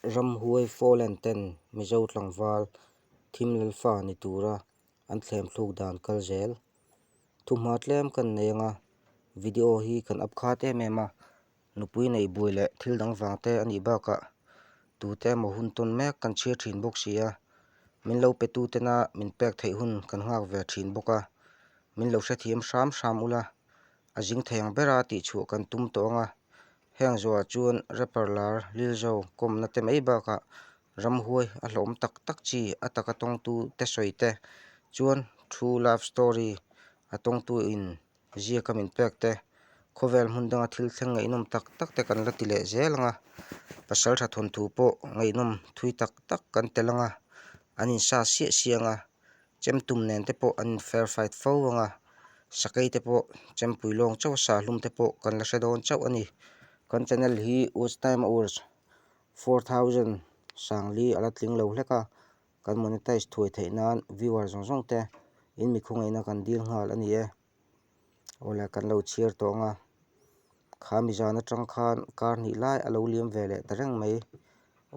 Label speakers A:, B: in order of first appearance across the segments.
A: Ramhuai Fallen ten Mizo tlangval thim lalfa ni tura an thlem thluk dan kal zel. Thuhma tlem kan nei anga video hi kan up khat em em a, nupui neih buai leh thil dang vang te a nih bakah tute emaw hun tawn mek kan chhiar thin bawk si a, min lo pe tu tena min pek theih hun kan nghak ve thin bawk a, min lo hrethiam hram hram ula a zing thei ang bera tihchhuah kan tum tawh ang a, heng zawhah chuan rapper lar Lilzo kawmna te mai bakah ramhuai a hlawm tak tak chi a taka tawngtu te sawi te chuan true love story a tawngtu in ziaka min pek te khawvel hmun danga thil thleng ngaihnawm tak tak te kan la ti leh zel ang a, pasaltha thawnthu pawh ngaihnawm thui tak tak kan tel ang a, an insa siah siah ang a. Chemtum nen te pawh an in fair fight fo ang a, sakei te pawh chempui lawng chauh a sa hlum te pawh kan la hre dawn chauh a ni. Kan channel hi watch time hours 4000 sangli a la tling lo hlek a, kan monetize thuai theih nan viewer zawng zawng te in mi khawngaihna kan dil nghal a ni e. Awle kan lo chhiar tawh ang a, kha mi zan atang khan kar hnih lai a lo liam ve leh ta reng mai,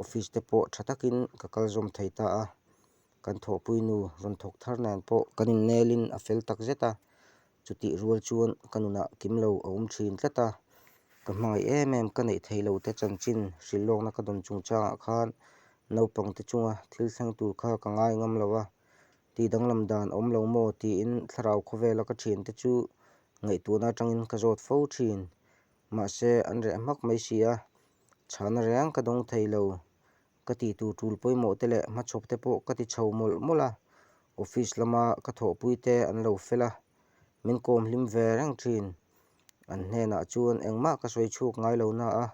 A: office te pawh tha takin ka kal zawm thei ta a. Kan thawhpui nu rawn thawk thar nen pawh kan innelin a fel tak zet a, chutih rual chuan ka nunah kim lo a awm thin tlat a, ka hmangaih em em ka neih theih loh te chanchin hrilh lawkna ka dawn chungchangah khan naupang te chunga thil thleng tur kha ka ngai ngam lo a, tih danglam dan awm lo maw tiin thlarau khawvela ka thiante chu ngaihtuahna atangin ka zawt fo thin, mahse an reh hmak mai si a, chhana reng ka dawng thei lo. Ka tih tur tul pawimawh te leh hmachhawp te pawh ka ti chho mawlh mawlh a, office lama ka thawhpui te an lo fel a, min kawm hlim ve reng thin. An hnenah chuan engmah ka sawi chhuak ngai lo na a,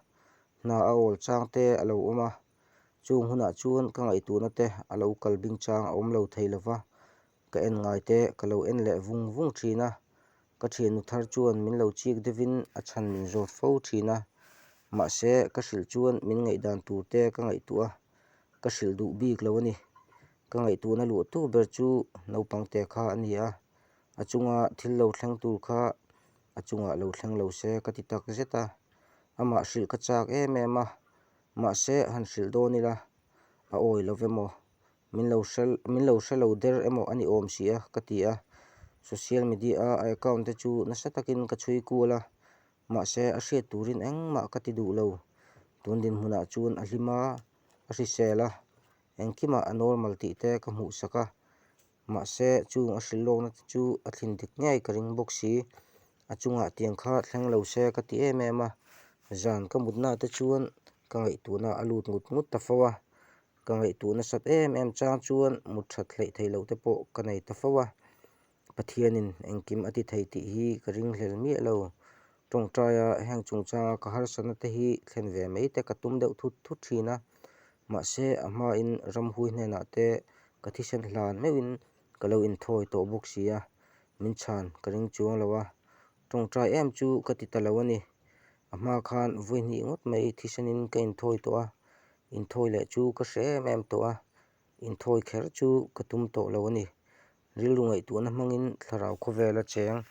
A: hna a awl chang te a lo awm a, chung hunah chuan ka ngaihtuahna te a lo kal bing chang a awm lo thei lo va, ka en ngai te ka lo en leh vung vung thin a, ka thiannu thar chuan min lo chik deuhin a chhan min zawt fo thin a, mahse ka hrilh chuan min ngaihdan tur te ka ngaihtuah a, ka hrilh duh bik lo a ni. Ka ngaihtuahna luah tu ber chu naupang te kha a ni a, a chunga thil lo thleng tur kha a chungah lo thleng lo se ka ti tak zet a, amah hrilh ka chak em em a, mahse han hrilh dawn ila a awi lo emaw Min lo hre min lo hre lo der emaw a ni awm si a ka ti a, social media a a account te chu nasa takin ka chhui kual a, mahse a hriat turin engmah ka ti duh lo. Tun dinhmunah chuan a hlim a, a hrisel a, engkimah a normal tih te ka hmuh sak a, mahse chung a hrilh lawkna te chu a thlin dik ngei ka ring bawk si. A chungah tiang kha thleng lo se ka ti em em a, zan ka mutna te chuan ka ngaihtuahna a lut ngut ngut ta fo a. Ka ngaihtuah nasat em em chang chuan mut that hleih theih loh te pawh ka nei ta fo a, Pathianin engkim a ti thei tih hi ka ringhlel miah lo. Tawngtaia heng chungchanga ka harsatna te hi thlen ve mai te ka tum deuh thut thut thin a, mahse a hmain ramhui hnenah te ka thisen hlan meuhin ka lo inthawi tawh bawk si a, min chhan ka ring chuang lo a, tawngtai em chu ka ti ta lo a ni. A hma khan vawi hnih ngawt mai thisenin ka inthawi tawh a, inthawi leh chu ka hre em em tawh a, inthawi kher chu ka tum tawh lo a ni. Rilru ngaihtuahna hmangin thlarau khawvel a cheng,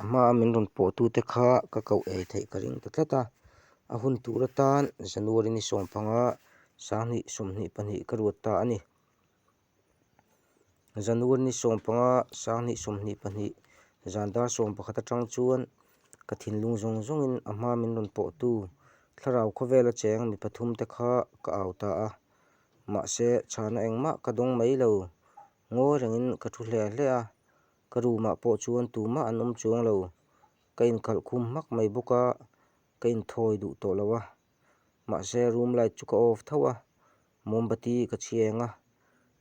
A: a hmaa min rawn pawhtute kha ka koh ei theih ka ring ta tlat a. A hun tur atan January ni 15, 2022 ka ruat ta a ni. January ni 15, 2022 zan dar 11 atang chuan ka thinlung zawng zawngin a hma min rawn pawhtu thlarau khawvela cheng mi pathum te kha ka au ta a. Mahse chhana engmah ka dawng mai lo. Ngawi rengin ka thu hle hle a, ka room ah pawh chuan tumah an awm chuang lo. Ka inkhalh khum hmak mai bawk a, ka inthawi duh tawh lo a. Mahse room light chu ka off tho a. Mombati ka chhi eng a,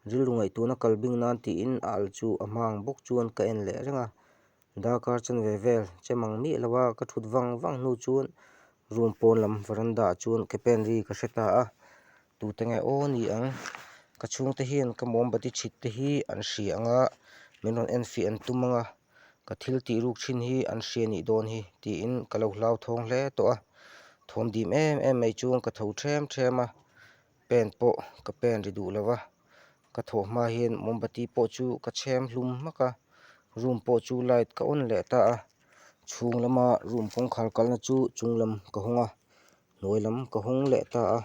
A: rilru ngaihtuahna kal bing nan tiin a al chu a hma ang bawk chuan ka en leh reng a, darkar chanve vel che mang miah lo a ka thut vang vang hnu chuan room pawn lam veranda ah chuan ke pen ri ka hre ta a, tute nge aw ni ang, ka chhungte hian ka mombati chhit te hi an hria ang a, min rawn en fiah an tum ang a, ka thil tih ruk thin hi an hria nih dawn hi tiin ka lo hlauthawng hle tawh a, thawm dim em em mai chuan ka tho them them a, pen pawh ka pen ri duh lo a, ka thawh hma hian mombati pawh chu ka chhem hlum hmak a, room pawh chu light ka on leh ta a, chhung lama room kawngkhar kalna chu chung lam ka hawng a, hnuai lam ka hawng leh ta a.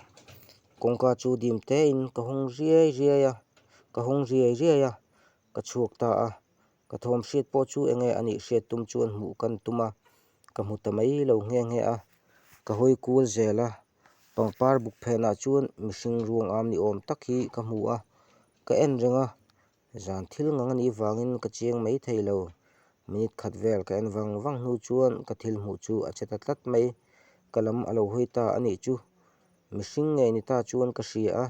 A: Kawngka chu dim tein ka hawng riai riai a, ka hawng riai riai a, ka chhuak ta a. Ka thawm hriat pawh chu enge a nih hriat tum chuan hmuh kan tum a, ka hmu ta mai lo nghe nghe a. Ka hawi kual zel a, pangpar buk phenah chuan mihring ruang am ni awm tak hi ka hmu a, ka en reng a, zan thil ngang a nih vangin ka chiang mai thei lo. Minute khat vel ka en vang vang hnu chuan ka thil hmuh chu a che ta tlat mai, ka lam a lo hawi ta a nih chu. Mihring ngei ni ta chuan ka hria a,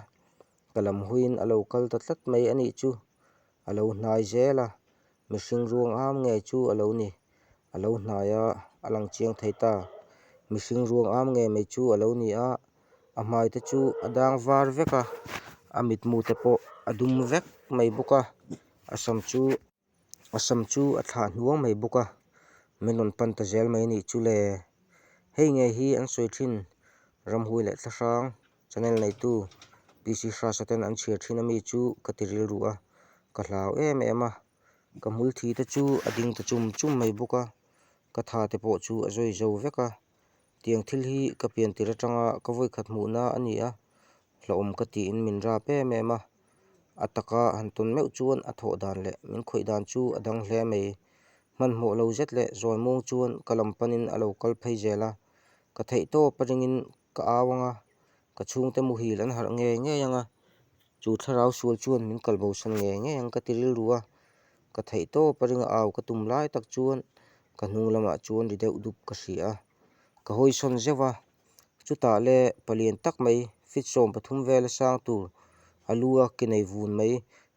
A: ka lam hawiin a lo kal ta tlat mai a nih chu. A lo hnai zel a, mihring ruang am ngei chu a lo ni. A lo hnai a, a lang chiang thei ta. Mihring ruang am ngei mai chu a lo ni a, a hmai te chu a dang var vek a, a mitmu te pawh a dum vek mai bawk a, a sam chu a sam chu a thlah hnuang mai bawk a, min rawn pan ta zel mai a nih chu le. Hei ngei hi an sawi thin ramhui leh thlahrang. Channel neitu PC Hrasa ten an chhiar thin ami chu ka ti rilru a, ka hlau em em a, ka hmul thi te chu a ding ta chum chum mai bawk a, ka tha te pawh chu a zawi zo vek a, tiang thil hi ka pian tir atanga ka vawikhat hmuhna a ni a, hlauhawm ka tiin min rap em em a, a taka han tawn meuh chuan a thawh dan leh min khawih dan chu a dang hle mai, hmanhmawh lo zet leh zawi muang chuan ka lam panin a lo kal phei zel a, ka theihtawp a ringin Ka au ang a, ka chhungte muhil an harh ngei ngei ang a, chu thlarau sual chuan min kal bosan ngei ngei ang ka ti rilru a, ka theih tawp a ringa au ka tum lai tak chuan ka hnung lamah chuan ri deuh dup ka hria a, ka hawi sawn zeuh a, chutah le palian tak mai fit 13 vela sang tur a lu a ke nei vun mai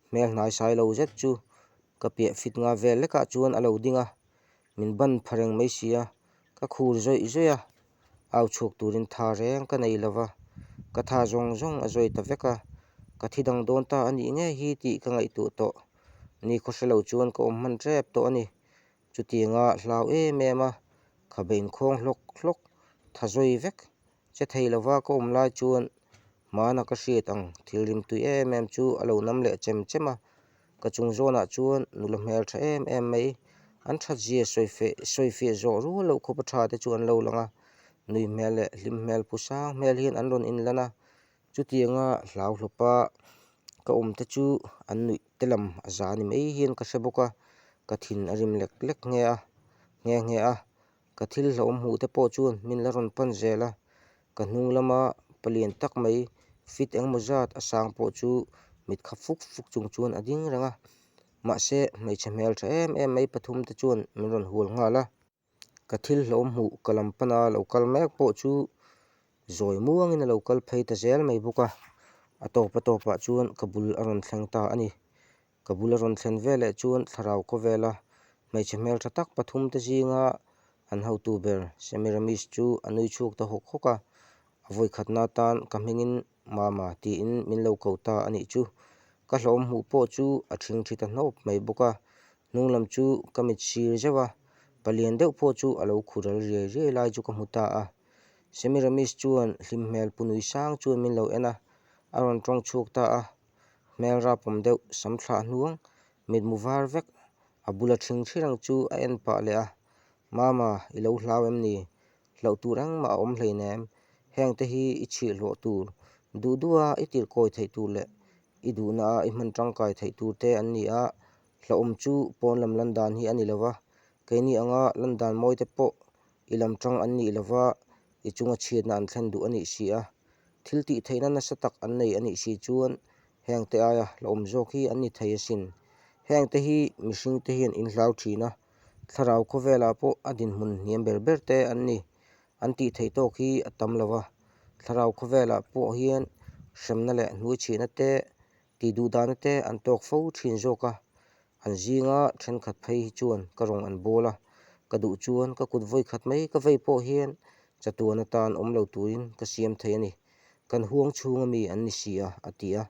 A: hmel hnai sai lo zet chu ka piah fit nga vel lekah chuan a lo ding a, min ban pha reng mai si a, ka khur zawih zawih a. Au chhuak turin tha reng ka nei lova, ka tha zawng zawng a zawi ta vek a, ka thi dang dawn ta a nih ngei hi tih ka ngaihtuah tawh. Ni khaw hre lo chuan ka awm hman tep tawh a ni. Chutianga hlau em em a, khabe inkhawng hlawk hlawk, tha zawi vek, che thei lova ka awm lai chuan hmana ka hriat ang thil rimtui em em chu a lo nam leh chem chem a, Ka chung zawnah chuan nula hmel tha em em mai, an that zia sawi fiah zawh rual loh khawpa tha te chu an lo lang a, nui hmel leh hlim hmel pu sang hmel hian an rawn inlan a, chutianga hlau hlawpa ka awm te chu an nuih te lam a za ni mai hian ka hre bawk a, ka thin a rim lek lek nghe a, nghe nghe a, ka thil hlauhawm hmuh te pawh chuan min la rawn pan zel a, Ka hnung lama palian tak mai fit engemaw zat a sang pawh chu mit kha fuk fuk chung chuan a ding reng a, mahse hmeichhe hmel tha em em mai pathum te chuan min rawn hual nghal a. Ka thil hlauhawm hmuh ka lam pana lo kal mek pawh chu zawi muangin a lo kal phei ta zel mai bawk a, a tawp a tawpah chuan ka bul a rawn thleng ta a ni. Ka bula rawn thlen veleh chuan thlarau khawvela hmeichhe hmeltha tak pathum te zinga an hotu ber Semiramis chu a nui chhuak ta hawk hawk a, a vawikhatna atan ka hmingin Mama tiin min lo ko ta a nih chu. Ka hlawm hmuh pawh chu a ṭhingṭhi ta hnawp mai bawk a, hnung lam chu ka mit sir zeuh a, palian deuh pawh chu a lo khural riai riai lai chu ka hmu ta a. Semiramis chuan hlim hmel pu nui sang chuan min lo en a, a rawn ṭawng chhuak ta a. Hmel rapawm deuh sam thlah hnuang mitmu var vek a bula ṭhing ṭhi reng chu a en pah leh a, Mama, i lo hlau em ni? Hlauh tur engmah a awm hleinem, heng te hi i chhih hlawh tur, duh duha i tirhkawi theih tur leh i duhna a i hman tangkai theih tur te an ni a, hlauhawm chu pawn lam lan dan hi a ni lova, keini anga lan dan mawi te pawh i lam tang an nih lova i chunga chhiatna an thlen duh a nih si a, thil tih theihna nasa tak an nei a nih si chuan heng te aia hlauhawm zawk hi an ni thei asin. Heng te hi mihring te hian in hlau thin a, thlarau khawvelah pawh a dinhmun hniam ber ber te an ni. An tih theih tawk hi a tam lo a, thlarau khawvelah pawh hian hremna leh hnuaichhihna te, tih duh dahna te an tawk fo thin zawk a, An zinga thenkhat phei hi chuan ka rawn an bawl a, ka duh chuan ka kut vawi khat mai ka vei pawh hian chatuan atan awm lo turin ka siam thei a ni. Kan huang chhunga mi an ni si a, a ti a.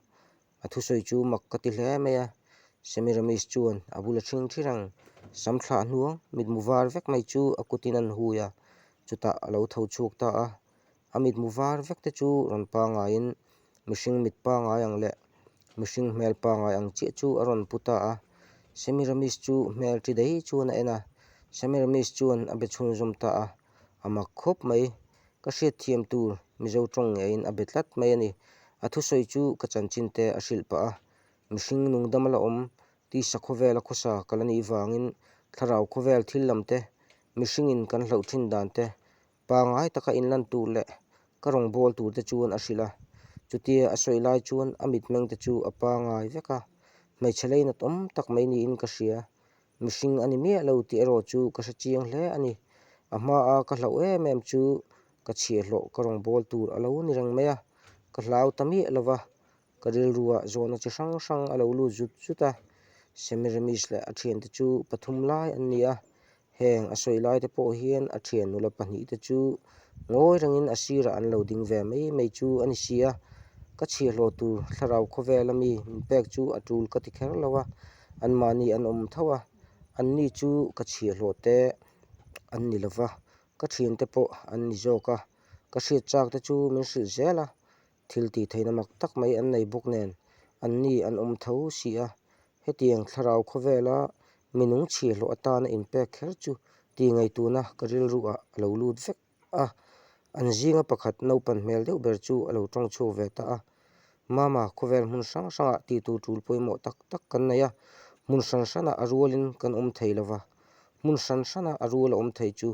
A: A thusawi chu mak ka ti hle mai a. Semiramis chuan a bula ṭhing ṭhi reng sam thlah hnuang mitmu var vek mai chu a kutin an hui a, chutah a lo tho chhuak ta a. A mitmu var vek te chu rawn pangaiin mihring mit pangai ang leh mihring hmel pangai ang chiah chu a rawn pu ta a. Semiramis chu hmel ṭi daih chuan a en a, Semiramis chuan a be chhunzawm ta a, a mak khawp mai. Ka hriatthiam tur Mizo ṭawng ngeiin a be tlat mai a ni. A thusawi chu ka chanchin te a hrilh pah a, mihring nungdam a la awm, tisa khawvela khawsa ka la nih vangin thlarau khawvel thil lam te, mihringin kan hlauh thin dan te, pangai taka inlan tur leh ka rawngbâwl tur te chuan a hrilh a. Chutia a sawi lai chuan a mitmeng te chu a pangai vek a, hmeichhe leinat awm tak mai niin ka hria. Mihring a ni miah lo tih erawh chu ka hre chiang hle a ni. A hmaa ka hlauh em em chu ka chhiahhlawh ka rawngbâwl tur a lo ni reng mai a, ka hlau ta miah lo va, ka rilruah zawhna chi hrang hrang a lo lut zut zut a. Semiramis leh a thiante chu pathum lai an ni a, heng a sawi lai te pawh hian a thian nula pahnih te chu ngawi rengin a sirah an lo ding ve mai mai chu a ni si a. Ka chhiahhlawh tur thlarau khawvela mi min pek chu a tul ka ti kher lo a, anmahni an awm tho a, anni chu ka chhiahhlawh te an ni lo va, ka thiante pawh an ni zawk a, ka hriat chak te chu min hrilh zel a, thil tih theihna mak tak mai an nei bawk nen anni an awm tho si a, hetiang thlarau khawvela minung chhiahhlawh atana inpek kher chu tih ngaihtuhna ka rilru ah a lo lut vek a, an zinga pakhat naupan hmel deuh ber chu a lo tawng chhuak ve ta a, Mama, khawvel hmun hrang hrangah tih tur tul pawimawh tak tak kan nei a, hmun hran hranah a rualin kan awm thei lo va, hmun hran hrana a rual a awm thei chu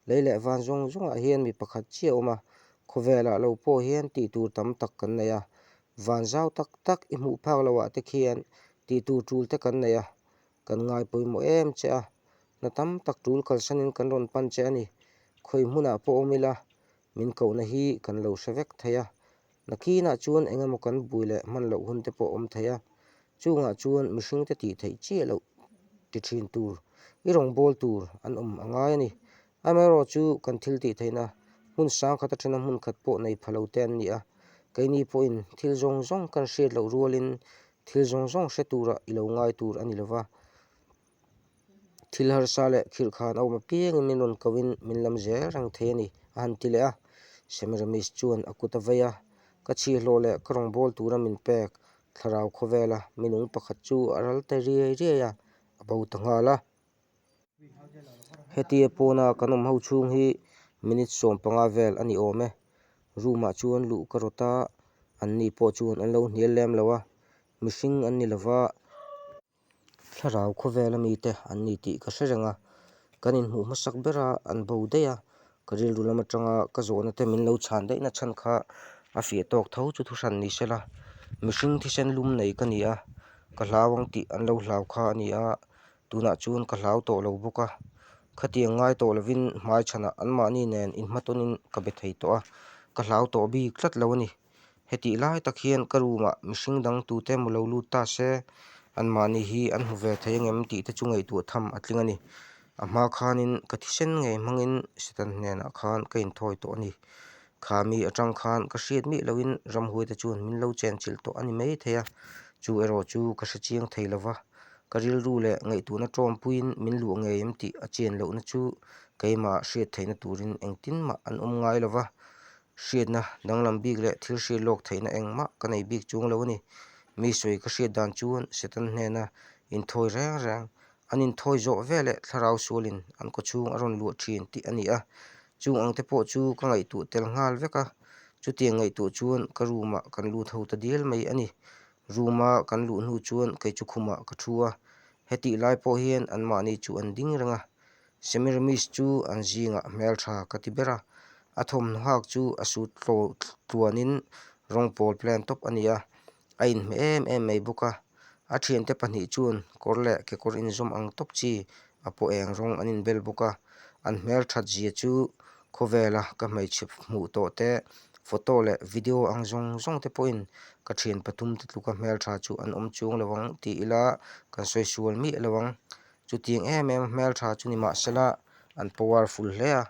A: lei leh van zawng zawngah hian mi pakhat chiah a awm a, khawvelah lo pawh hian tih tur tam tak kan nei a, van zau tak tak i hmuh phak loah te khian tih tur tul te kan nei a, kan ngai pawimawh em che a, hna tam tak tul kalsanin kan rawn pan che a ni, khawi hmunah pawh awm ila min kohna hi kan lo hre vek thei a, Nakinah chuan eng emaw kan bui leh hman loh hun te pawh awm thei a, chungah chuan mihring te tih theih chiah loh ti thin tur, i rawngbâwl tur an awm a ngai a ni. Amaherawh chu kan thil tih theihna hmun sang khat atana hmun khat pawh nei pha lo te an ni a, keini pawhin thil zawng zawng kan hriat loh rualin thil zawng zawng hre turah i lo ngai tur a ni lo va. Thil harsa leh khirh khan a awm apiangin min rawn kohin min lam zel reng thei a ni, a han ti leh a. Semiramis chuan a kut a vei a, Ka chhiahhlawh leh ka rawngbâwl tura min pek thlarau khawvela minung pakhat chu a ral ta riai riai a, a bo ta nghal a. Hetia pawna kan awm ho chhung hi minute 15 vel a ni awm e. Room ah chuan luh ka rawt a, anni pawh chuan an lo hnial lem lo a, mihring an ni lova. Thlarau khawvela mite an ni tih ka hre reng a, kan inhmuh hmasak bera an bo daih a, ka rilru lam atanga ka zawhna te min lo chhan daihna chhan kha a fiah tawk tho chu thuhran ni sela, mihring thisen lum nei ka ni a, ka hlau ang tih an lo hlau kha a ni a, tunah chuan ka hlau tawh lo bawk a, khatiang ngai tawh lovin hmai chhanah anmahni nen inhmatawnin ka be thei tawh a, ka hlau tawh bik tlat lo a ni. Hetih lai tak hian ka room ah mihring dang tute emaw lo lut ta se anmahni hi an hmu ve thei angem tih te chu ngaihtuah tham a tling a ni. A hma khanin ka thisen ngei hmangin Satan hnenah khan ka inthawi tawh a ni. Kha mi atang khan ka hriat miah lohin ramhuai te chuan min lo chenchilh tawh a ni mai thei a, chu erawh chu ka hre chiang thei lo va, ka rilru leh ngaihtuahna tawmpuiin min luah ngei em tih a chian lohna chu keimah hriat theihna turin engtin mah an awm ngai lo va. Hriatna danglam bik leh thil hriat lawk theihna engmah ka nei bik chuang lo a ni. Mi sawi ka hriat dan chuan Satan hnena inthawi reng reng, an inthawi zawh ve leh thlarau sualin an kawchhung a rawn luah thin tih a ni a. Chung ang te pawh chu ka ngaihtuah tel nghal vek a, chutiang ngaihtuah chuan ka room ah kan lut ho ta dial mai a ni. Room a kan luh hnu chuan kei chu khumah ka thu a, hetih lai pawh hian anmahni chu an ding reng a. Semiramis chu an zingah hmeltha ka ti ber a, a thawmhnaw hak chu a sut tluanin rawng pawl plan tawp a ni a, a inhmeh em em mai bawk a. A thiante pahnih chuan kawr leh kekawr inzawm ang tawp chi a pawh eng rawng an inbel bawk a, an hmelthat zia chu khawvela ka hmeichhe hmuh tawh te photo leh video ang zawng zawng te pawhin ka thian pathum te tluka hmeltha chu an awm chuang lo ang ti ila kan sawi sual miah lo ang. Chutiang em em hmeltha chu ni mahsela an powerful hle a,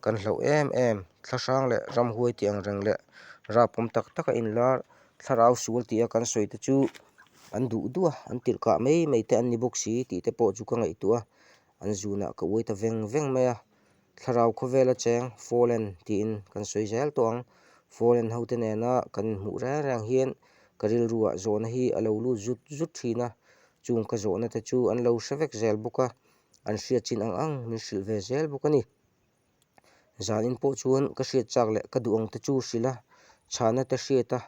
A: kan hlauh em em. Thlahrang leh ramhuai tih ang reng leh rapawm tak taka inlar thlarau sual tia kan sawi te chu an duh duh a, an tirh kah mai mai te an ni bawk si tih te pawh chu ka ngaihtuah a, an zunah ka uai ta veng veng mai a. Thlarau khawvela cheng Fallen tiin kan sawi zel tawh ang. Fallen hote nena kan inhmuh reng reng hian ka rilruah zawhna hi a lo lut zut zut thin a, chung ka zawhna te chu an lo hre vek zel bawk a, an hriat chin ang ang min hrilh ve zel bawk a ni. Zanin pawh chuan ka hriat chak leh ka duh ang te chu hrilh a, chhana te hriat a.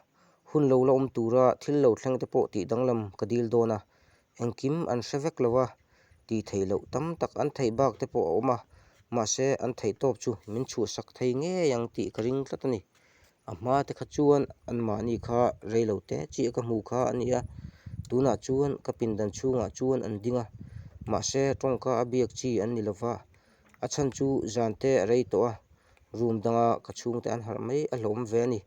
A: Hun lo la awm tura thil lo thleng te pawh tih danglam ka dil dawn a, engkim an hre vek lo a, tih theih loh tam tak an theih bak te pawh a awm a, mahse an theih tawp chu min chhuahsak thei ngei ang tih ka ring tlat a ni. A hma te kha chuan anmahni kha rei lo te chiah ka hmu kha a ni a, tunah chuan ka pindan chhungah chuan an ding a, mahse tawngka a biak chi an ni lo va, a chhan chu zan te a rei tawh a, room danga ka chhungte an harh mai a hlawm ve a ni.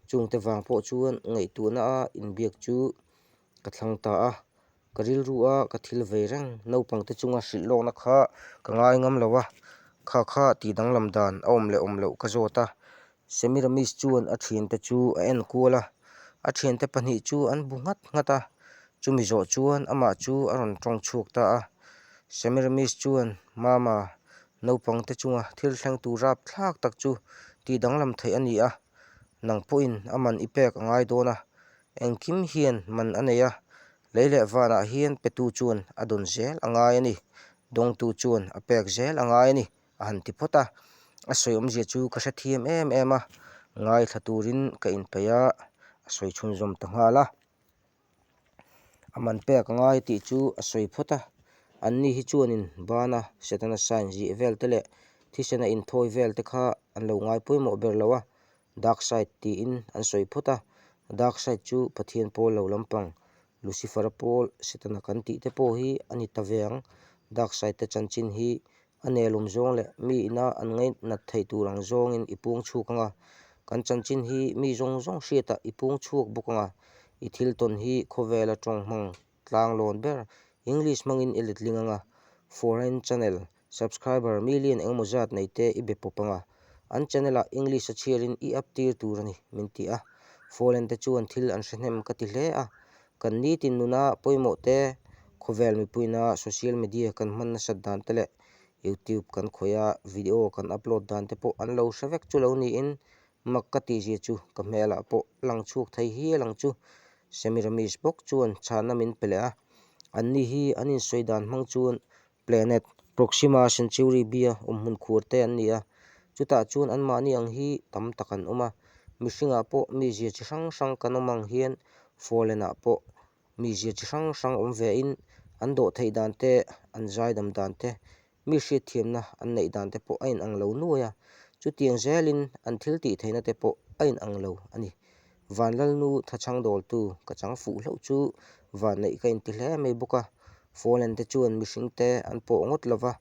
A: Chungte vang pawh chuan ngaihtuahna a inbiak chu ka thlang ta a, ka rilru a ka thil vei reng naupangte chunga hrilh lawkna kha ka ngai ngam lo a, kha kha tih danglam dan a awm leh awm loh ka zawt a. Semiramis chuan a thiante chu a en kual a, a thiante pahnih chu an bu nghat nghat a, chumi zawh chuan amah chu a rawn tawng chhuak ta a. Semiramis chuan, Mama, naupangte chunga thil thleng tur rapthlak tak chu tih danglam theih a ni a, nang pawhin a man i pek a ngai dawn a, engkim hian man a nei a, lei leh vanah hian petu chuan a dawn zel a ngai a ni, dawngtu chuan a pek zel a ngai a ni, a han ti phawt a. A sawi awmzia chu ka hrethiam em em a, ngaithla turin ka inpeih a, a sawi chhunzawm ta nghal a. A man pek a ngai tih chu a sawi phawt a, anni hi chuanin bana Setana sign ziah vel te leh thisena inthawi vel te kha an lo ngai pawimawh ber lo a, dark side tiin an sawi phawt a, dark side chu Pathian pawl lo lampang Lucifer-a pawl Setana kan tih te pawh hi a ni ta ve ang, dark side te chanchin hi A nelawm zawng leh mi ina an ngaihnat theih tur ang zawngin i pung chhuak ang a, kan chanchin hi mi zawng zawng hriatah i pung chhuak bawk ang a, i thil tawn hi khawvela tawng hmang tlang lawn ber English hmangin i letling ang a, foreign channel subscriber million engemaw zat nei te i be pawp ang a, an channel ah English a chhiarin i up tir tur a ni, min ti a. Foreign te chuan thil an hre hnem ka ti hle a, Kan nitin nuna pawimawh te, khawvel mipuina social media kan hman nasat dan te leh youtube kan khawih a video kan upload dan te pawh an lo hre vek chu lo niin mak ka tihzia chu ka hmelah pawh lang chhuak thei hial ang chu. Semiramis bawk chuan chhanna min pe leh a, anni hi an insawi dan hmang chuan Planet Proxima Centauri b a awmhmun khuar te an ni a, chutah chuan anmahni ang hi tam tak an awm a, mihringah pawh mizia chi hrang hrang kan awm ang hian Fallen-ah pawh mizia chi hrang hrang awm vein an dawh theih dan te, an zaidam dan te, mi hriatthiamna an neih dan te pawh a inang lo nuai a, chutiang zelin an thil tih theihna te pawh a inang lo a ni. Vanlalnu thachhang dawltu ka chang fuh hlauh chu vanneih ka inti hle mai bawk a, Fallen te chuan mihring te an pawh ngawt lo va,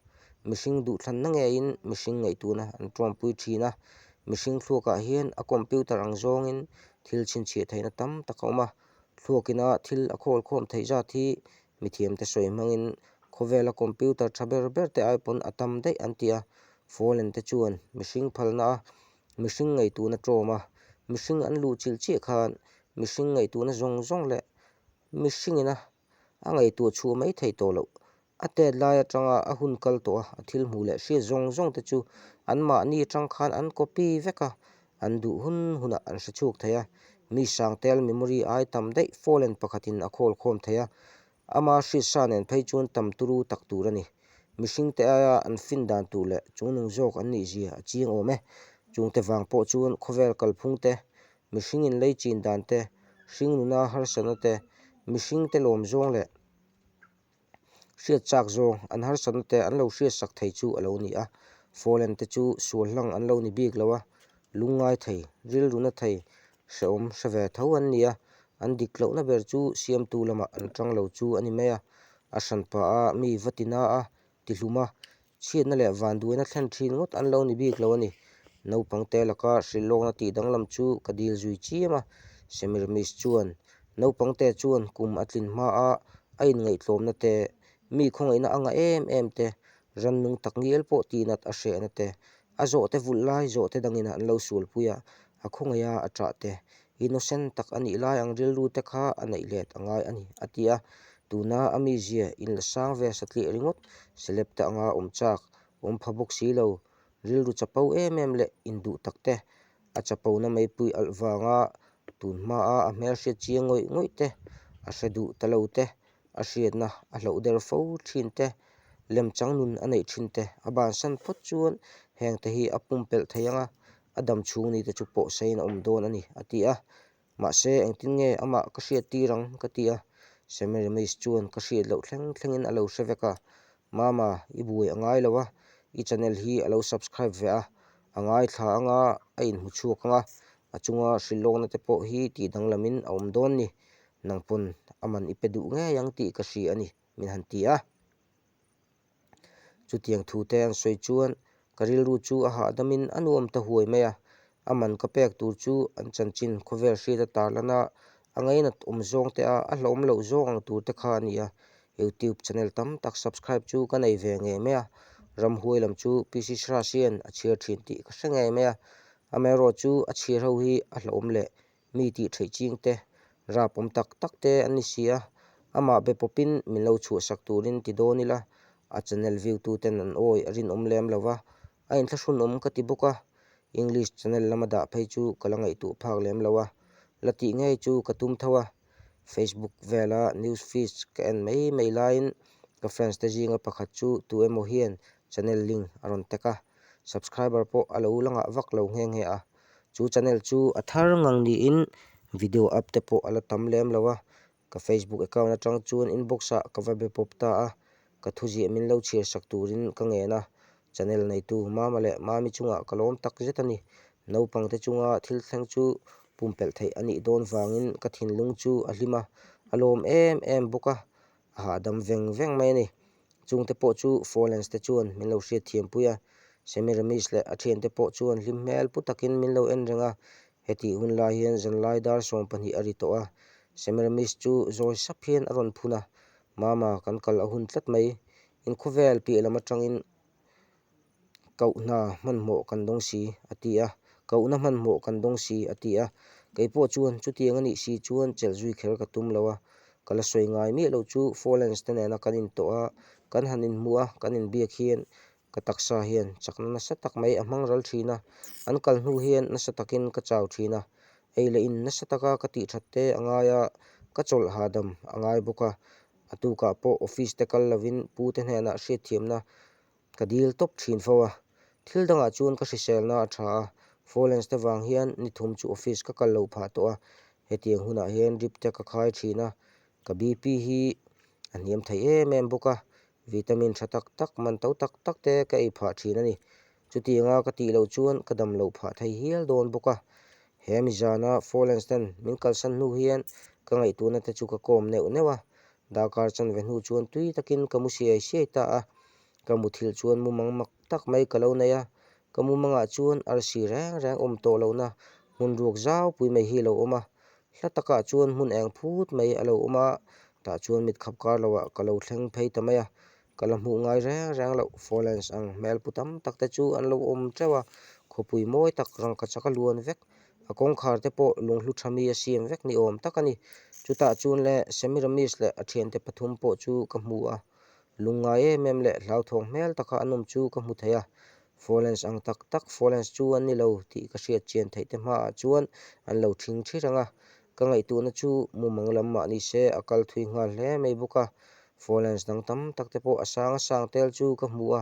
A: mihring duhthlanna ngeiin mihring ngaihtuahna an tawmpui thin a, mihring thluakah hian a computer ang zawngin thil chhinchhiah theihna tam tak a awm a, thluakina thil a khawlkhawm theih zat hi mithiamte sawi hmangin khawvela computer tha ber ber te ai pawn a tam daih an ti a, Fallen te chuan mihring phalna a Mihring ngaihtuahna tlawm a, mihring an luh chilh chiah khan mihring ngaihtuahna zawng zawng leh mihringina a ngaihtuah chhuah mai theih tawh loh. A tet lai atanga a hun kal tawh a, a thil hmuh leh hriat zawng zawng te chu anmahni atang khan an copy vek a, an duh hun hunah an hre chhuak thei a. Mi sangtel memory ai tam daih fallen pakhatin a khawl khawm thei a, Ama hriatsa nen phei chuan tam turu tak tur a ni. Mihringte aia an fin dan tur leh chungnung zawk an nih zia a chiang awm e. Chungte vang pawh chuan khawvel kalphung te, mihring inlei chin dan te, hring nuna harsatna te, mihringte lawm zawng leh hriat chak zawng an harsatna te an lo hriatsak thei chu a lo ni a. Fallen te chu sual hlang an lo ni bik lo a, lungngai thei, rilruna thei, hrehawm hre ve tho an ni a, an dik lohna ber chu siamtu lamah an tang lo chu a ni mai a, a hran pah a mi va ti na a, ti hlum a, chhiatna leh vanduaina thlen thin ngawt an lo ni bik lo a ni. Naupangte laka hrilhlawkna tih danglam chu ka dil zui chiam a, Semiramis chuan naupangte chuan kum a tlin hma a a inngaihtlawmna te, mi khawngaihna a ngah em em te, rannung tak ngial pawh tihnat a hrehna te, A zawhte vulh lai zawhte dangin an lo sualpui a, a khawngaih a, a ṭah te. Innocent tak a nih lai ang rilru te kha a neih let a ngai a ni, a ti a. Tuna a mizia inla sang ve satliah ringawt, celeb te anga awm chak, awm pha bawk si lo, rilru chapo em em leh induh tak te, a chapona meipui alh vanga tun hmaa a hmelhriat chiang ngawih ngawih te, a hre duh ta lo te, a hriatna a hloh der fo thin te, lemchang nun a neih thin te a bansan phawt chuan heng te hi a pumpelh thei ang a, a dam chhung ni te chu pawh seiin a awm dawn a ni, a ti a. Mahse, engtin nge amah ka hriat tir ang? ka ti a. Semiramis chuan ka hriat loh thleng thlengin a lo hre vek a. Mama, i buai a ngai lo a, i channel hi a lo subscribe ve a, a ngaithla anga a inhmu chhuak anga, a chunga hrilhlawkna te pawh hi tih danglamin a awm dawn ni. Nang pawn a man i pe duh ngei ang tih ka hria a ni, min han ti a. Chutiang thu te an sawi chuan ka rilru chu a hahdamin a nuam ta huai mai a, a man ka pek tur chu an chanchin khawvel hriat a tarlan a, a ngainat awm zawng te a, a hlauhawm loh zawng ang tur te kha a ni a. Youtube channel tam tak subscribe chu ka nei ve ngei mai a, ramhuai lam chu PC Sras hian a chhiar thin tih ka hre ngei mai a, amaherawh chu a chhiar ho hi a hlauhawm leh Mi tih theih ching te, rap awm tak tak te an ni si a, amah be pawpin min lo chhuahsak turin ti dawn ila, a channel view tu ten an awi a rinawm lem lo va, a inthlahrunawm ka ti bawk a, English channel lama dah phei chu ka la ngaihtuah phak lem lo a, la tih ngei chu ka tum tho a, Facebook vela news feeds ka en mai mai laiin ka friends te zinga pakhat chu tu emaw hian channel link a rawn tag a, subscriber pawh a lo la ngah vak lo nghe nghe a. Chu channel chu a thar ngang niin video up te pawh a la tam lem lo a, ka Facebook account atang chuan inbox ah ka va be pawp ta a, ka thuziah min lo chhiar sak turin ka ngen a, channel neitu Mama leh Mami chungah ka lawm tak zet a ni. Naupang te chunga thil thleng chu pumpelh theih a nih dawn vangin ka thinlung chu a hlim a, a lawm em em bawk a, a hahdam veng veng mai a ni. Chungte pawh chu Fawlens te chuan min lo hriat thiam pui a, Semiramis leh a thiante pawh chuan hlim hmel pu takin min lo en reng a. Hetih hun lai hian zanlai dar 20 a ri tawh a, Semiramis chu zawi sap hian a rawn phun a, Mama, kan kal a hun tlat mai, inkhawvel piah lam atangin Kohna hmanhmawh kan dawng si, a ti a. Kohna hmanhmawh kan dawng si, a ti a. Kei pawh chuan chutiang a nih si chuan chelh zui kher ka tum lo a. Ka la sawi ngai miah loh chu Fawlens te nena kan intawh a, kan han inhmuh a, kan inbiak hian ka taksa hian chakna nasa tak mai a hmang ral thin a. An kal hnu hian nasa takin ka chau thin a. Ei leh in nasa taka ka tih that te a ngai a, ka chawlh hahdam a ngai bawk a. A tukah pawh office te kal lovin pu te hnenah hriatthiamna Ka dil tawp thin fo a, thil dangah chuan ka hriselna a tha a, Fawlens te vang hian ni thum chu office ka kal lo phah tawh a, hetiang hunah hian drip te ka khai thin a, ka BP hi a hniam thei em em bawk a, vitamin tha tak tak man to tak tak te ka ei phah thin a ni. Chutianga ka tih loh chuan ka dam loh phah thei hial dawn bawk a, he mizana Fawlens ten min kalsan hnu hian ka ngaihtuahna te chu ka kawm neuh neuh a, Darkar chanve hnu chuan tui takin ka mu siai siai ta a, ka muthilh chuan mumang mak tak mai ka lo nei a, ka mumangah chuan arsi reng reng awm tawh lohna hmun ruak zau pui mai hi a lo awm a, hla takah chuan hmun eng phut mai a lo awm a, tah chuan mit khap kar lohah ka lo thleng phei ta mai a, ka la hmuh ngai reng reng loh Fawlens ang hmel pu tam tak te chu an lo awm teuh a, khawpui mawi tak rangkachak a luan vek. A kawngkhar te pawh lunghlu tha mi a siam vek ni awm tak a ni. Chutah chuan le Semiramis leh a thiante pathum pawh chu ka hmu a, lungngai em em leh hlauthawng hmel taka an awm chu ka hmu thei a. Fawlens ang tak tak Fawlens chu an ni lo tih ka hriat chian theih te hmaah chuan an lo thing thi reng a. Ka ngaihtuahna chu mumang lam mah ni se a kal thui nghal hle mai bawk a. Fawlens dang tam tak te pawh a sang a sang tel chu ka hmu a,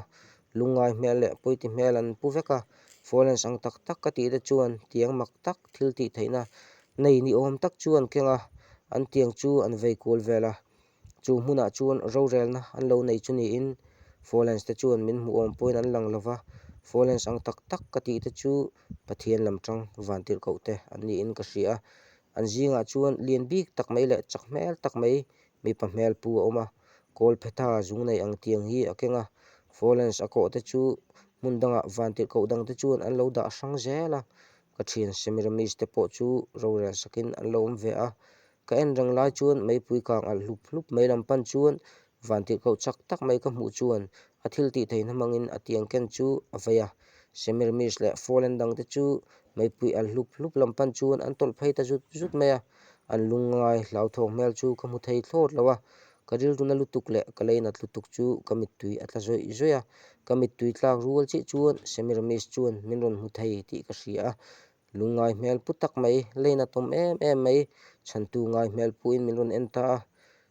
A: Lungngai hmel leh pawiti hmel an pu vek a, Fawlens ang tak tak ka tih te chuan tiang mak tak thil tih theihna nei ni awm tak chu an keng a, an tiang chu an vei kual vel a. Chu hmunah chuan rorelna an lo nei chu niin Fawlens te chuan min hmuh awm pawhin an lang lo va, Fawlens ang tak tak ka tih te chu Pathian lam tang vantirhkoh te an niin ka hria a, an zingah chuan lian bik tak mai leh chak hmel tak mai mipa hmel pu a awm a, kawl phetha zung nei ang tiang hi a keng a, Fawlens a kawh te chu hmun dangah vantirhkoh dang te chuan an lo dah hrang zel a, ka thian Semiramis te pawh chu rorel sakin an lo awm ve a, ka en reng lai chuan meipui kang alh hlup hlup mai lam pan chuan vantirhkoh chak tak mai ka hmuh chuan a thil tih theihna hmangin a tiang ken chu a vei a, Semiramis leh Fawlen dang te chu meipui alh hlup hlup lam pan chuan an tawlh phei ta zut zut mai a. An lungngai hlauthawng hmel chu ka hmu thei thlawt lo a, ka rilru na lutuk leh ka leinat lutuk chu ka mittui a tla zawih zawih a, ka mittui tlak rual chiah chuan Semiramis chuan min rawn hmu thei tih ka hria a, lungngai hmel pu tak mai, leinat awm em em mai, chhantu ngai hmel puin min rawn en ta a,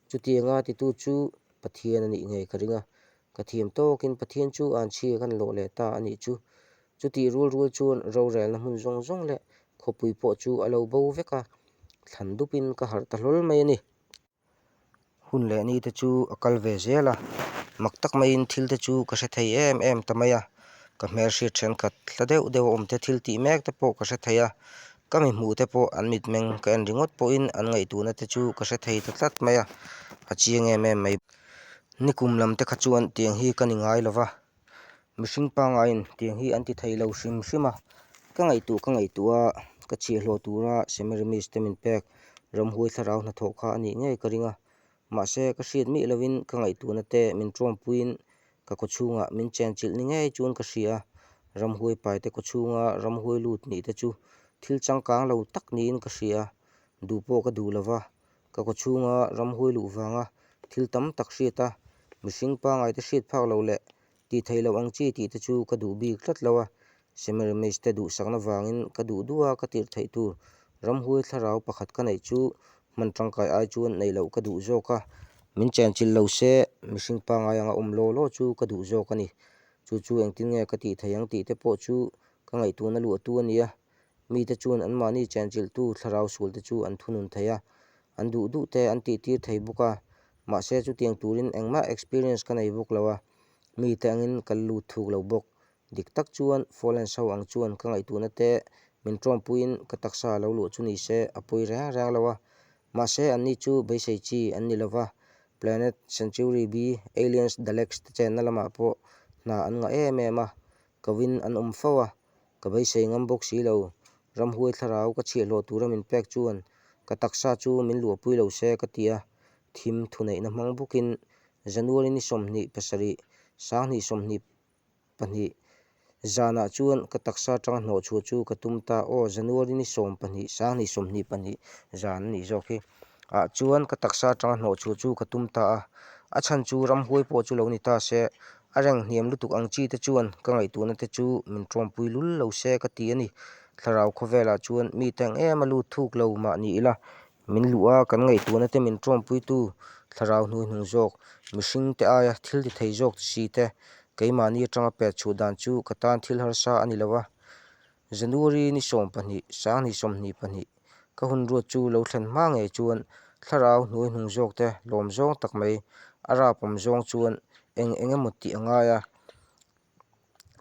A: chutianga titu chu Pathian a nih ngei ka ring a, ka thiam tawkin Pathian chu an chhia kan lawh leh ta a nih chu. Chutih rual rual chuan rorelna hmun zawng zawng leh khawpui pawh chu a lo bo vek a. Thlan dupin ka harh ta hlawl mai a ni. Hun leh ni te chu a kal ve zel a, mak tak maiin thil te chu ka hre thei em em ta mai a, ka hmelhriat thenkhat hla deuh deuh a awm te thil tih mek te pawh ka hre thei a, ka mi hmuh te pawh an mitmeng ka en ringawt pawhin an ngaihtuahna te chu ka hre thei ta tlat mai a, a chiang em em mai. Nikum lam te kha chuan tiang hi ka ni ngai lo va. Mihring pangaiin tiang hi an ti thei lo hrim hrim a, ka ngaihtuah ka ngaihtuah a, ka chhiahhlawh tura Semiramis te min pek ramhuai thlarau hnathawh kha a nih ngei ka ring a, mahse ka hriat miah lovin ka ngaihtuahna te min tawmpuiin ka kawchhungah min chenchilh ni ngei chuan ka hria a, ramhuai paite kawchhunga ramhuai lut nih te chu thil changkang lo tak niin ka hria a, duh pawh ka duh lova, Ka kawchhunga ramhuai luh vanga thil tam tak hriat a, mihring pangaite hriat phak loh leh tih theih loh ang chi tih te chu ka duh bik tlat lo a. Semiramis te duhsakna vangin ka duh duh a ka tirh theih tur ramhuai thlarau pakhat ka neih chu hman tangkai ai chuan neih loh ka duh zawk a. Min chenchilh lo se mihring pangai anga awm law law chu ka duh zawk a ni. Chu chu engtin nge ka tih theih ang tih te pawh chu ka ngaihtuahna luahtu a ni a. Mite chuan anmahni chenchilhtu thlarau sualte chu an thunun thei a, an duh duh te an tihtir thei bawk a, mahse chutiang turin engmah experience ka nei bawk lo a, mite angin ka la lut thuk lo bawk. Dik tak chuan Fallen Show ang chuan ka ngaihtuahna te min tawmpuiin ka taksa lo luah chu ni se a pawi reng reng lo a, mahse anni chu beisei chi an ni lo va, Planet Century B, Aliens Daleks te chenna lamah pawh hna an ngah em em a, Kawin an awm fo a, ka beisei ngam bawk si lo. Ramhuai thlarau ka chhiahhlawh tura min pek chuan ka taksa chu min luahpui lo se ka ti a, thim thuneihna hmang bawkin January ni 27, 2022 zanah chuan ka taksa atanga hnawhchhuah chu ka tum ta. Aw, January ni 12, 2022 zan a nih zawk hi. Ah chuan ka taksa atanga hnawhchhuah chu ka tum ta a, a chhan chu ramhuai pawh chu lo ni ta se, a reng hniam lutuk ang chi te chuan ka ngaihtuahna te chu min tawmpui lul lo se ka ti a ni. Thlarau khawvelah chuan mi te ang em a lut thuk lo mah ni ila, min luh a kan ngaihtuahna te min tawmpuitu thlarau hnuaihnung zawk, mihring te aia thil ti thei zawk si te keimahni atanga pet chhuah dan chu ka tan thil harsa a ni lo a. January ni 12, 2022. Ka hun ruat chu lo thlen hma ngei chuan thlarau hnuai hnung zawk te lawm zawng tak mai a rap awm zawng chuan eng eng emaw tih a ngai a,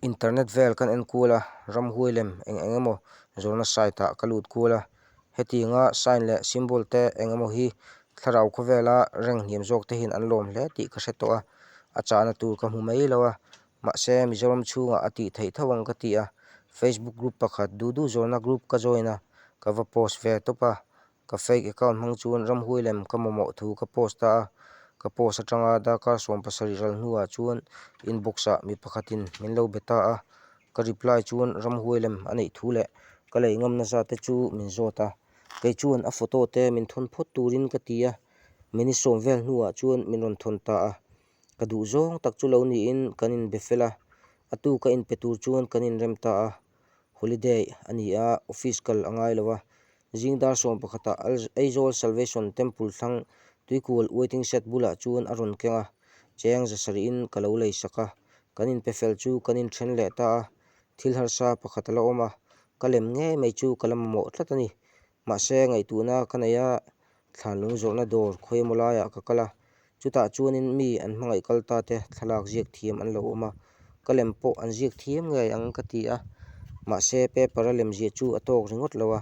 A: internet vel kan en kual a, ramhuai lem eng eng emaw zawrhna site ah ka lut kual a, hetianga sign leh symbol te eng emaw hi thlarau khawvela reng hniam zawk te hian an lawm hle tih ka hre tawh a, a chahna tur ka hmu mai lo a. Mahse, Mizoram chhungah a tih theih tho ang ka ti a, Facebook group pakhat duh duh zawrhna group ka join a, ka va post ve tawp a, ka fake account hmang chuan ramhuai lem ka mamawh thu ka post ta a, ka post atanga darkar 70 ral hnuah chuan inbox ah mi pakhatin min lo be ta a, ka reply chuan ramhuai lem a neih thu leh ka lei ngamna zat te chu min zawt a, kei chuan a photo te min thawn phawt turin ka ti a, minute sawm vel hnuah chuan min rawn thawn ta a. Ka duh zawng tak chu lo niin kan inbe fel a, a tu ka inpe tur chuan kan inrem ta a, holiday a ni a, office kal a ngai lo a, zing dar sawm pakhatah Aizawl Salvation Temple thlang tuikual waiting shed bulah chuan a rawn keng a, cheng za sarih-in ka lo lei sak a, kan inpe fel chu kan inthen leh ta a, thil harsa pakhat a la awm a, ka lem ngei mai chu ka la mamawh tlat a ni, mahse ngaihtuahna ka nei a, Thlanlung zawrhna dawr khawi emaw laiah ka kal a, chutah chuanin mi an hmangaih kal ta te thlalak ziak thiam an lo awm a, ka lem pawh an ziak thiam ngei ang ka ti a, mahse paper a lem ziah chu a tawk ringawt lo a,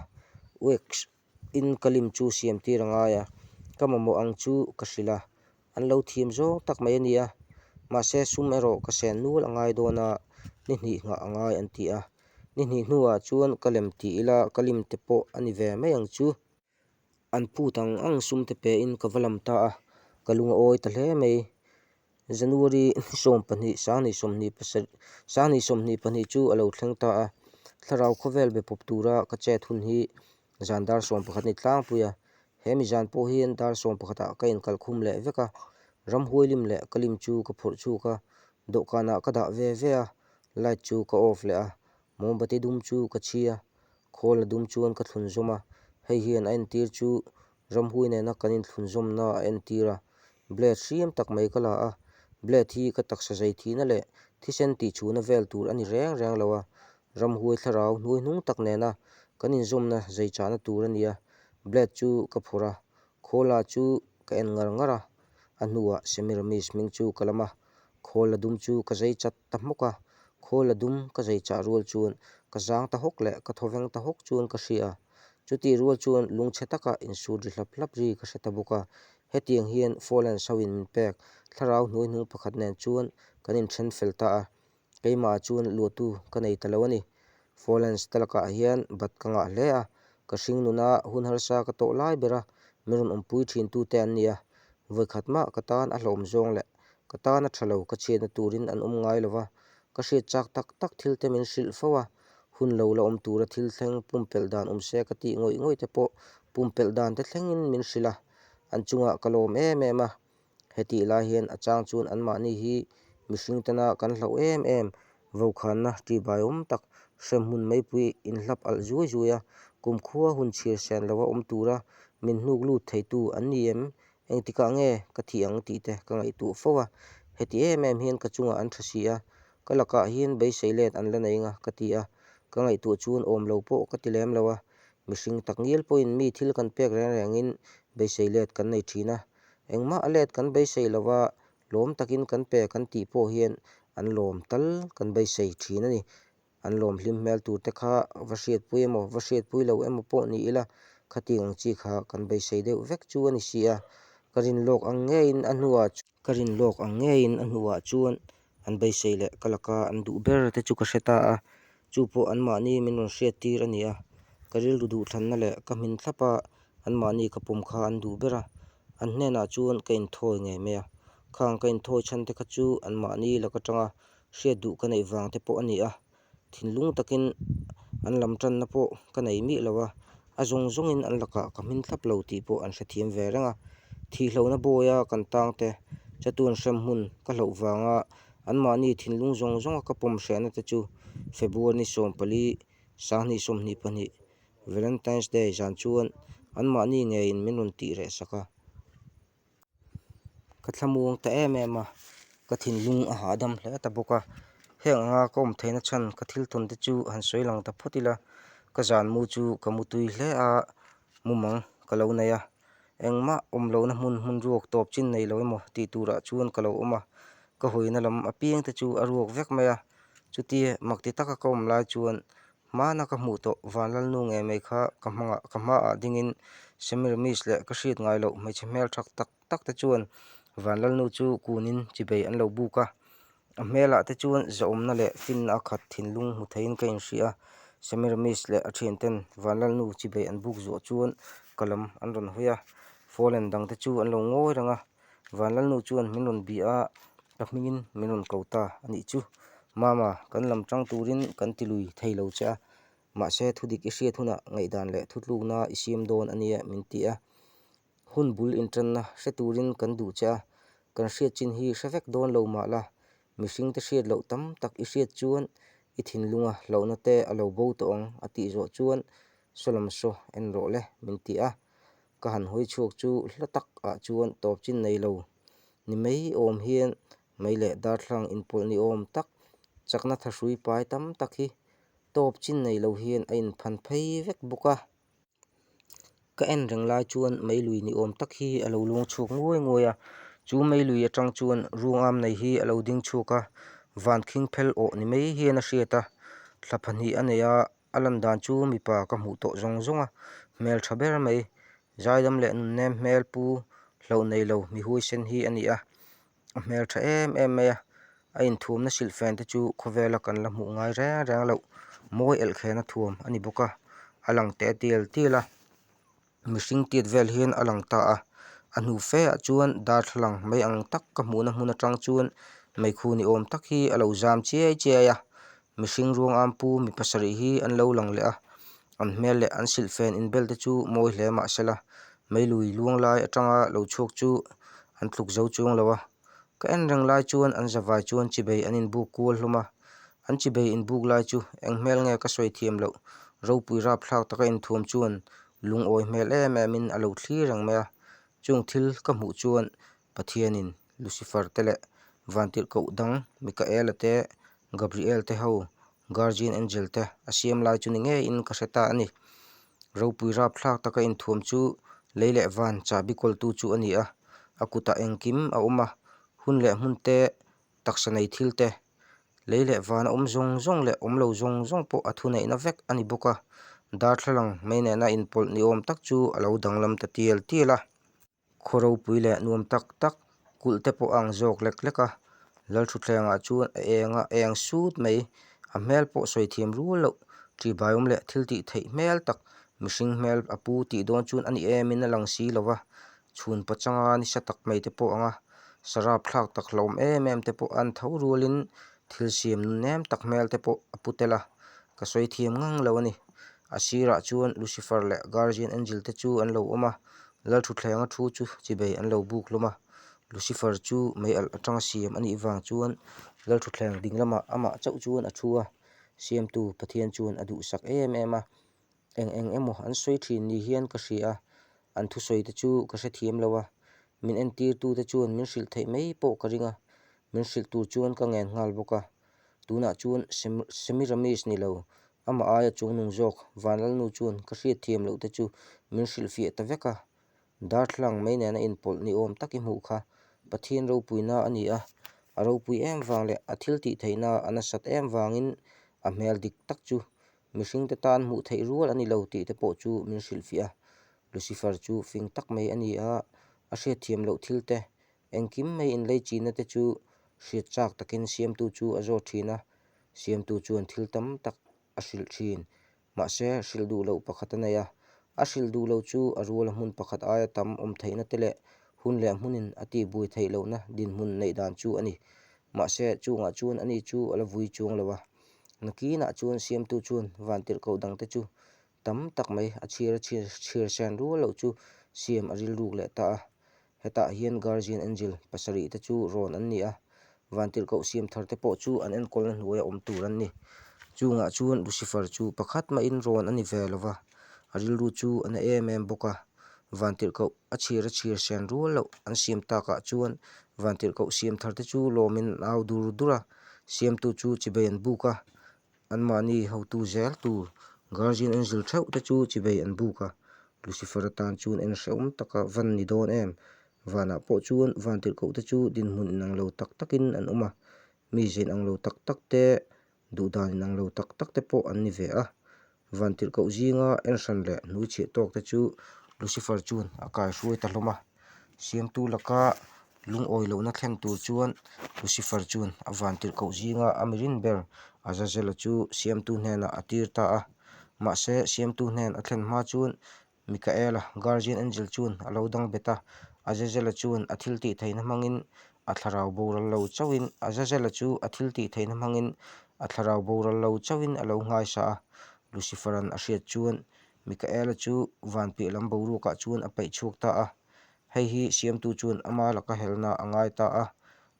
A: wax in ka lim chu siam tir a ngai a, ka mamawh ang chu ka hrilh a, an lo thiam zawng tak mai a ni a, mahse sum erawh ka sen nual a ngai dawn a, ni hnih nghah a ngai an ti a, ni hnih hnuah chuan ka lem ti ila ka lim te pawh a ni ve mai ang chu. An phut ang ang sum te pe in ka va lam ta a, ka lung a awi ta hle mai. January 12, 2022 2022 chu a lo thleng ta a, thlarau khawvel be pawp tura ka chet hun hi zan dar 11 ni tlangpui a, he mi zan pawh hian dar 11 ah ka inkalh khum leh vek a, ramhuai lim leh ka lim chu ka phawrh chhuk a, dawhkanah ka dah ve ve a, light chu ka off leh a, Mombati dum chu ka chhi a, khawl a dum chuan ka thlun zawm a, hei hian a entir chu ramhui nena kan inthlun zawmna a entir a, blade hriam tak mai ka la a, blade hi ka taksa zai thihna leh thisen tihchhuhna vel tur a ni reng reng lo a, ramhuai thlarau hnuaihnung tak nena kan inzawmna zai chahna tur a ni a, Blade chu ka phawrh a, Khawla chu ka en ngar ngar a, a hnuah Semiramis hming chu ka lam a, Khawla dum chu ka zai chat ta hmawk a, Khawla dum ka zai chah rual chuan ka zang ta hawk leh ka thawveng ta hawk chuan ka hria. Chutih rual chuan lungchhe taka insut ri hlap hlap ri ka hre ta bawk a, hetiang hian Fawlens hoin min pek thlarau hnuaihnung pakhat nen chuan kan inthen fel ta a, Keimah chuan luahtu ka nei ta lo a ni. Fawlens te lakah hian bat ka ngah hle a, ka hring nuna hun harsa ka tawh lai bera min rawn awmpui thin tute an ni a. Vawikhat mah ka tan a hlauhawm zawng leh ka tan a tha lo ka chhiatna turin an awm ngai lo va, ka hriat chak tak tak thil te min hrilh fo a, hun lo la awm tura thil thleng pumpelh dan awm se ka tih ngawih ngawih te pawh pumpelh dan te thlengin min hrilh a, an chungah ka lawm em em a. Hetih lai hian a chang chuan anmahni hi mihring tana kan hlauh em em, vokhanna ṭihbaiawm tak hremhmun meipui inhlap alh zuai zuai a, kumkhua hun chhir sen lova awm tura min hnuk lut theitu an ni em? Engtikah nge ka thih ang tih te ka ngaihtuah fo a, heti em em hian ka chungah an ṭha si a, ka lakah hian beisei let an la nei nga ka ti a, ka ngaihtuah chuan awm lo pawh ka ti lem lo a, mihring takngial pawhin mi thil kan pek reng rengin beisei let kan nei ṭhin a. Engmah a let kan beisei lo va, lawm takin kan pe kan tih pawh hian an lawm tal kan beisei thin a ni. An lawm hlim hmel tur te kha va hriatpui emaw, va hriatpui lo emaw pawh ni ila, khatiang ang chi kha kan beisei deuh vek chu a ni si a. Ka rin lawk ang ngeiin a hnuah ka rin lawk ang ngeiin a hnuah chuan an beisei leh ka laka an duh ber te chu ka hre ta a, chu pawh anmahni min rawn hriat tir a ni a, ka rilru duhthlanna leh ka hmin thlap a, anmahni ka pawm kha an duh ber a, an hnenah chuan ka inthawi ngei mai a, khang ka inthawi chhan te kha chu anmahni lak atanga hriat duh ka neih vang te pawh a ni a, thinlung takin an lam tanna pawh ka nei miah lo a, a zawng zawngin an lakah ka hmin thlap lo tih pawh an hrethiam ve reng a, thihlohna bawia kan tang te chatuan hrem hmun ka hlauh vanga anmahni thinlung zawng zawnga ka pawm hrehna te chu February ni 14 2022 Valentine's Day zan chuan anmahni ngeiin min rawn tih reh sak a. Ka thlamuang ta em em a, ka thinlung a hahdam hle ta bawk a. Heng anga ka awm theihna chhan ka thil tawn te chu han sawi lang ta phawt ila, ka zan mu chu ka mu tui hle a, mumang ka lo nei a. Engmah awm lohna hmun hmun ruak tawp chin nei lo emaw tih turah chuan ka lo awm a, ka hawina lam apiang te chu a ruak vek mai a. Chutia makti taka ka awm lai chuan Hmana ka hmuh tawh Vanlalnu ngei mai kha ka hmangah ka hmaah dingin Semiramis leh ka hriat ngai loh hmeichhe hmel thak tak tak te chuan Vanlalnu chu kunin chibei an lo buk a. A hmelah te chuan zahawmna leh finna a khat thinlung hmu theiin ka inhria a. Semiramis leh a thianten Vanlalnu chibei an buk zuah chuan ka lam an rawn hawi a. Fallen dangte chu an lo ngawi reng a. Vanlalnu chuan min rawn bih a, ka hmingin min rawn ko ta a nih chu. Mama, kan lam tang turin kan ti lui thei lo che a, mahse thudik i hriat hunah ngaihdan leh thutlukna i siam dawn a nia min ti a. Hun bul intanna hre turin kan duh che a, kan hriat chin hi hre vek dawn lo mah la, mihringte hriat loh tam tak i hriat chuan i thinlunga hlauhna te a lo bo tawh ang a tih zawh chuan saw lam saw en rawh le min ti a. Ka han hawi chhuak chu hla tak ah chuan tawp chin nei lo ni mai awm hian mei leh darthlang inpawlh ni awm tak chakna thahrui pai tam tak hi tawp chin nei lo hian a inphan phei vek bawk a. Ka en reng lai chuan mei lui ni awm tak hi a lo lung chhuak nguai nguai a, chu mei lui atang chuan ruangam nei hi a lo ding chhuak a, van khing phel awh ni mai hian a hriat a, thla pahnih a nei a. A lan dan chu mipa ka hmuh tawh zawng zawng a, hmel tha ber mai, zaidam leh nunnem hmel pu hlauh nei lo mi huaisen hi a ni a, a hmel tha em em mai a, a inthuamna silhfen te chu khawvela kan la hmuh ngai reng reng loh mawi elhkhena thuam a ni bawk a, a lang teh tial tial a. Mihring tiat vel hian a lang ta a, a hnu fe ah chuan darthlalang mai ang tak ka hmuhna hmun atang chuan meikhu ni awm tak hi a lo zam chiai chiai a, mihring ruang am pu mi pasarih hi an lo lang leh a, an hmel leh an silhfen inbel te chu mawi hle mahsela meilui luang lai atanga lo chhuak chu an tluk zo chuang lo a, ka en reng lai chuan an zavai chuan chibei an inbuk kual hlawm a, an chibei inbuk lai chu eng hmel nge ka sawi thiam loh ropui rapthlak taka inthuam chuan Lungawi hmel em em in a lo thlir reng mai a, chung thil ka hmuh chuan Pathianin Lucifer te leh Vantirhkoh dang Mikaela te, Gabriel te ho, Guardian Angel te a siam lai chu ni ngeiin ka hre ta a ni. Ropui rapthlak taka inthuam chu lei leh van chahbi kawltu chu a ni a, a kutah engkim a awm a, hun leh hmun te, taksa nei thil te, lei leh van a awm zawng zawng leh awm lo zawng zawng pawh a thuneihna vek a ni bawk a, darthlalang mai nena inpawlh ni awm tak chu a lo danglam ta tial tial a. Khaw ropui leh nuam tak tak kulh te pawh a ang zawk lek lek a, Lalthutthlengah chuan a eng a eng sut mai, a hmel pawh sawi thiam rual loh, ṭihbaiawm leh thil tih theih hmel tak, mihring hmel a pu tih dawn chuan a ni emin a lang si lo va, chhun pachanga nisa tak mai te pawh ang a, sarap thlak tak hlauhawm em em te pawh an tho rualin thil siam nun nem tak hmel te pawh a pu tel a, ka sawi thiam ngang lo a ni. A sirah chuan Lucifer leh Guardian Angel te chu an lo awm a, Lalthutthlenga thu chu chibei an lo buk hlawm a. Lucifer chu mei alh atanga siam a nih vang chuan Lalthuthleng ding lamah amah chauh chuan a thu a, Siamtu Pathian chuan a duhsak em em a. Eng eng emaw an sawi thin ni hian ka hria a, an thusawi te chu ka hrethiam lo a, min entirtu te chuan min hrilh theih mai pawh ka ring a, min hrilh tur chuan ka ngen nghal bawk a. Tunah chuan Semiramis ni lo, amah aia chungnung zawk Vanlalnu chuan ka hriatthiam loh te chu min hrilhfiah ta vek a. Darthlalang mai nena inpawlh ni awm tak i hmuh kha Pathian ropuina a ni a, a ropui em vang leh a thil tih theihna a nasat em vangin a hmel dik tak chu mihringte tan hmuh theih rual a ni lo tih te pawh chu min hrilhfiah a. Lucifer chu fing tak mai a ni a, a hriatthiam loh thil te Engkim mai inlei china te chu hriat chak takin siamtu chu a zawt thin a, siamtu chuan thil tam tak a hrilh thin. Mahse, hrilh duh loh pakhat a nei a, a hrilh duh loh chu a ruala hmun pakhat aia tam awm theihna te leh hun leh hmunin a tihbui theih lohna dinhmun neih dan chu a ni. Mahse, chungah chuan ani chu a la vui chuang lo a. Nakinah chuan siamtu chuan vantirhkoh dangte chu tam tak mai a chhir a chhir sen rual loh chu siam a rilruk leh ta a. Hetah hian Guardian Angel pasarih te chu rawn an ni a, vantirhkoh siam thar te pawh chu an enkawlna hnuaia awm tur an ni. Chungah chuan Lucifer chu pakhat mahin rawn a ni ve lo va, a rilru chu a na em em bawk a. Vantirhkoh a chhir a chhir sen rual loh an siam takah chuan vantirhkoh siam thar te chu lawmin an au dur dur a, siamtu chu chibei an buk a. Anmahni hotu zel tur Guardian Angel theuh te chu chibei an buk a, Lucifer atan chuan en hrehawm taka van ni dawn em? Vanah pawh chuan vantirhkoh te chu dinhmun inang lo tak takin an awm a, mi ze inang lo tak tak te, duhdan inang lo tak tak te pawh an ni ve a. Vantirhkoh zinga en hran leh hnuaichhiah tawk te chu Lucifer chuan a kaihruai ta hlawm a, siamtu laka Lungawi lohna thlen tur chuan Lucifer chuan a vantirhkoh zinga a mirin ber Azazela chu siamtu hnenah a tir ta a. Mahse, siamtu hnen a thlen hma chuan Mikaela, guardian angel chuan a lo dang bet a. Azazela chuan a thil tih theihna hmangin a thlarau boral lo chauhin Azazela chu a thil tih theihna hmangin a thlarau boral lo chauhin a lo nghaisa a. Lucifer-a'n a hriat chuan Mikaela chu van piah lam boruakah chuan a paih chhuak ta a. Hei hi siamtu chuan ama laka helna a ngai ta a,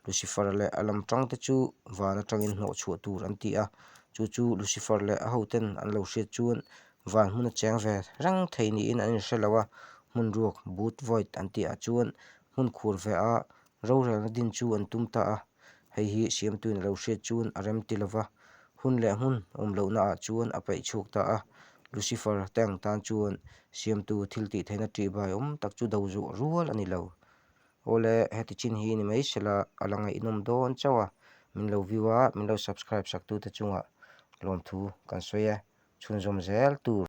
A: Lucifer leh a lam tangte chu van atangin hnawh chhuah tur an ti a, chu chu Lucifer leh a hoten an lo hriat chuan van hmun a cheng ve reng thei niin an inhre lo a, hmun ruak but void an tihah chuan hmun khur ve a rorelna din chu an tum ta a, hei hi siamtuin a lo hriat chuan a rem ti lova, hun leh hmun awm lohnaah chuan a paih chhuak ta a. Lucifer te ang tan chuan siamtu thil tih theihna ṭihbai awm tak chu do zuah rual a ni lo. Awle, heti chin hi ni mai sela a la ngaihnawm dawn chauh a, min lo view a, min lo subscribe sak tute chungah lawmthu kan sawi e, chhunzawm zel tur.